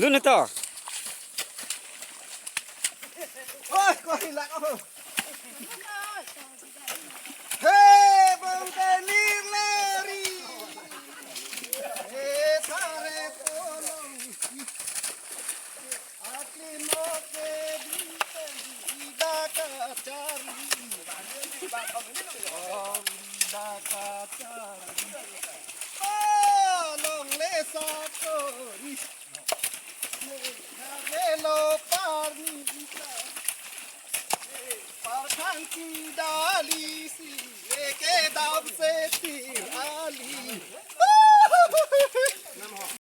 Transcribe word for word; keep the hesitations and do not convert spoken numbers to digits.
Lun ito. Oi, koi lak ako. He, bang tenir leri. He, sare polong. Akli mo ke di ida kachari. Ida kachari. Polong le sakori. Velo parni ita. Parthang ki dali.